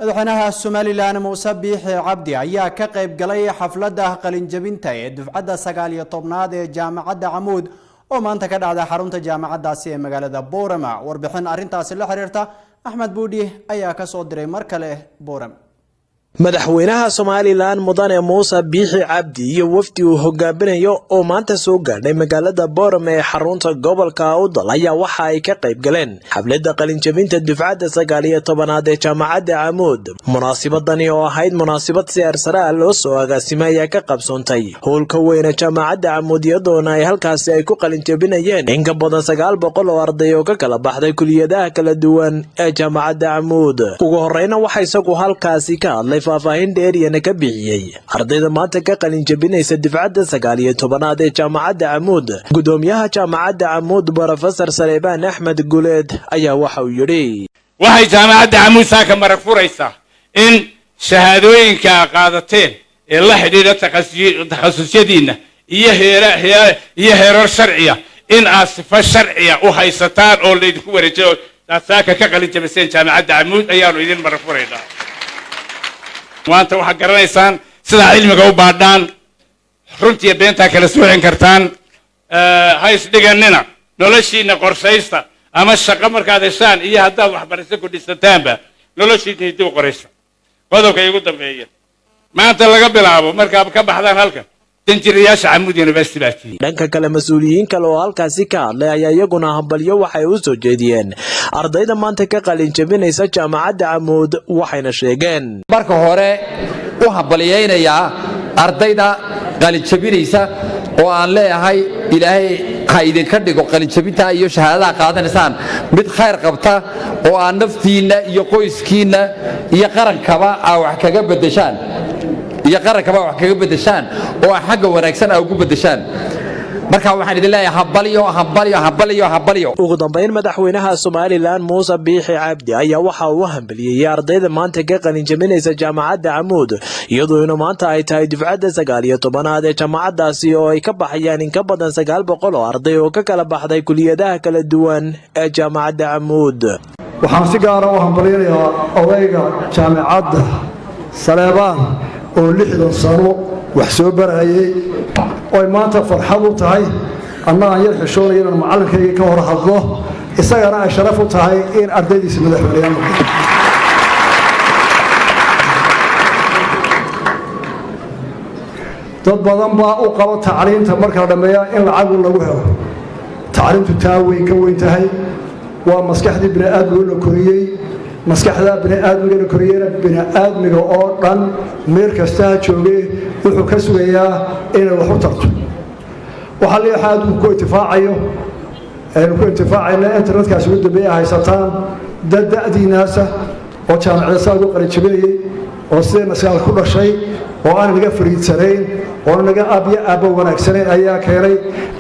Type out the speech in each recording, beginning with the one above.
Madaxweynaha Somalilan Muuse Biixi Cabdi ayaa ka qayb galay xafladda qalinjabinta ee dufcadda 19aad ee Jaamacadda Camuud oo maanta ka dhacda xarunta jaamacaddaasi ee magaalada Boorama. Warbixin arrintaasi la xiriirta, Axmed Buudhi ayaa kasoo diray mar kale Boorama. Madaxweynaha Somalilan, Mudane Muuse Biixi Cabdi, iyo wafdi uu hogaaminayo oo maanta soo gaadhay magaalada Boorame ee xarunta gobolka Awdal ayaa waxa ay ka qayb galeen xafladda qalinjabinta dufcadda 19aad ee Jaamacadda Camuud. Munaasibadani oo ahayd munaasabad si heersare ah loo soo agaasimay ayaa ka qabsoontay howlka weyne Jaamacadda Camuud, iyadoona ay halkaasi ay ku qalinjabinayeen in ka badan 900 oo arday oo ka kala baxday kuliyadaha kala duwan ee Jaamacadda Camuud. Ugu horeyna waxa isagu halkaasi ka hadlay, faahfaahin dheeriyana ka bixiyey ardayda maanta ka qalin jabinaysa dufcadda 19aad ee Jaamacadda Camuud, gudoomiyaha Jaamacadda Camuud, Brofesor Saleebaan Axmed Guleed, ayaa waxa uu yidhi: Waxay Jaamacadda Camuud saaka marag furaysaa in shahaadooyinka qaadateen ee la xidhiidha takhasusyadiinna iyo heerar sharciya in aad sifo sharciya u haysataan oo laydinku wareejiyo, aad saaka ka qalin jabiseen Jaamacadda Camuud ayaanu idin marag furaynaa. Maanta waxaad garanaysaan sidaa cilmiga u baadhaan, runtiiyo beentaa kala soocin kartaan. Ha isdhiganina, noloshiina qorshaysta. Ama shaqo markaad heshaan iyo haddaad waxbarasho ku dhisataanba, noloshiina dib u qoraysta. Qodobka igu dambeeya: maanta laga bilaabo, markaad ka baxdaan halkan, danjirayaasha Camuud University baa tihiin. Dhanka kale, mas-uuliyiin kale oo halkaasi ka hadlay ayaa iyaguna hambalyo waxay u soo jeediyeen ardayda maanta ka qalin jabinaysa Jaamacadda Camuud, waxayna sheegeen: Marka hore u hambaliyaynayaa ardayda qalinjabinaysa oo aan leeyahay, Ilaahay ha idinka dhigo qalinjabinta iyo shahaadadaha qaadanaysaan mid khayr qabta oo aan naftiinna iyo qoyskiinna iyo qarankaba aa wax kaga beddeshaan oo aa xagga wanaagsan aa ugu beddeshaan. Marka waxaan idin leeyahay hambalyo, hambalyo, hambalyo, hambalyo. Ugu dambeyn, madaxweynaha Somalilan Muuse Biixi Cabdi ayaa waxa uu hambaliyeyey ardayda maanta ka qalinjabinaysa Jaamacadda Camuud, iyadoona maanta ay tahay dufcadda 19aad ee jaamacaddaasi oo ay ka baxayaan in ka badan 900 oo arday oo ka kala baxday kuliyadaha kala duwan ee Jaamacadda Camuud. Waxaan si gaara u hambalyanayaa odayga jaamacadda Saleebaan oo 60 sano wax soo barayay, oy maanta farxad u tahay anna aan yar xishoonaya inaan macallinkaygii ka hor hadlo, isagana ay sharaf u tahay in ardaydiisa madaxweyneyaal noqdo. Dad badan baa u qaba tacliinta marka la dhammeeya in lacagu lagu helo. Tacliintu taa weyn ka weyn tahay. Waa maskaxdii bini'aadmiga la koriyey. Maskaxda bini'aadmiga la koriyeyna, bini'aadmiga oo dhan meel kasta ha joogee, wuxuu ka sugayaa inay wax u tarto. Waxaa liixa adduunku ku intifaacayo, aynu ku intifaacayna, internetkaasi ugu dambeeya haysataan, dad da'diinaasa oo jaamacada saa ugu qalinjabinayay oo sidee maskaal ku dhashay oo aan naga fariidsanayn oo naga aabyo aabbo wanaagsanayn ayaa keenay.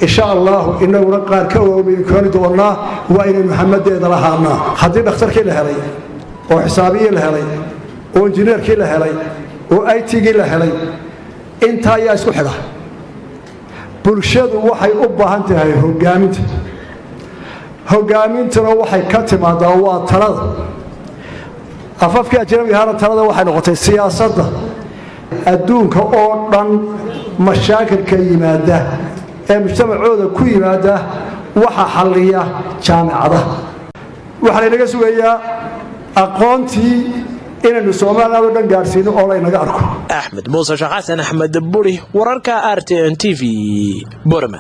Insha Allahu inaguna qaar ka waaweyn keeni doonaa. Waa inaynu maxamadeeda lahaanaa. Haddii dhakhtarkii la helay oo xisaabiyii la helay oo injineerkii la helay oo IT-gii la helay, intaa ayaa isku xidha. Bulshadu waxay u baahan tahay hogaaminta. Hogaamintuna waxay ka timaadaa waa talada. Afafkii ajnabiga ahaana talada waxay noqotay siyaasadda. Adduunka oo dhan mashaakilka yimaada ee mujtamacooda ku yimaada waxa xalliya jaamicadaha. Waxaa laynaga sugayaa aqoontii inaynu Soomaaliya oo dhan gaadhsiino oo laynaga arko. Axmed Muuse Sheekh Xasan, Axmed Buri, wararka RTN TV, Borama.